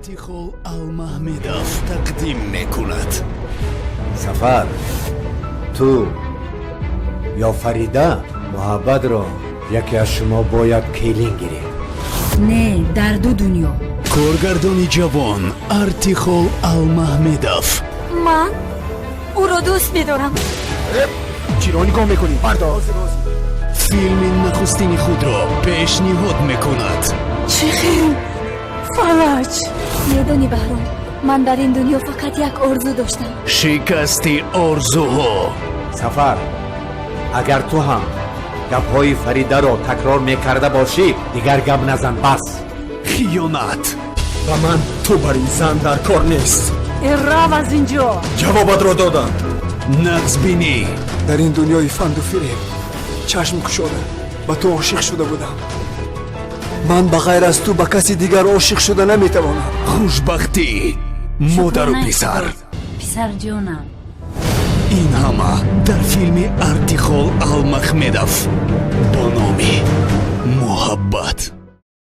Артихол Алмаҳмедов тақдим мекунад. Сафар, ту ё Фарида, муҳаббатро яке аз шумо бояд келин гиред. Не, дар ду дунё. Коргардони ҷавон Артихол Алмаҳмедов. Ман ӯро дӯст медорам. Чиро нигоҳ мекунӣ? Бардор. Филми нахустини худро пешниҳод мекунад. Чӣ хел фалаҷ! Медонӣ, Баҳром, ман дар ин дунё фақат як орзу доштам. Шикасти орзуҳо. Сафар, агар ту ҳам гапҳои Фаридаро такрор мекарда бошӣ, дигар гап назан, бас. Хиёнат. Ба ман ту барин зан дар кор нест. Рав аз ин ҷо! Ҷавобатро додам. Нағзбинӣ. Дар ин дунёи фанду фиреб чашм кушода ба ту ошиқ шуда будам. Ман ба ғайр аз ту ба каси дигар ошиқ шуда наметавонам. Хушбахтӣ, модару писар. Писарҷонам. Ин ҳама дар филми Артихол Алмахмедов бо номи «Муҳаббат».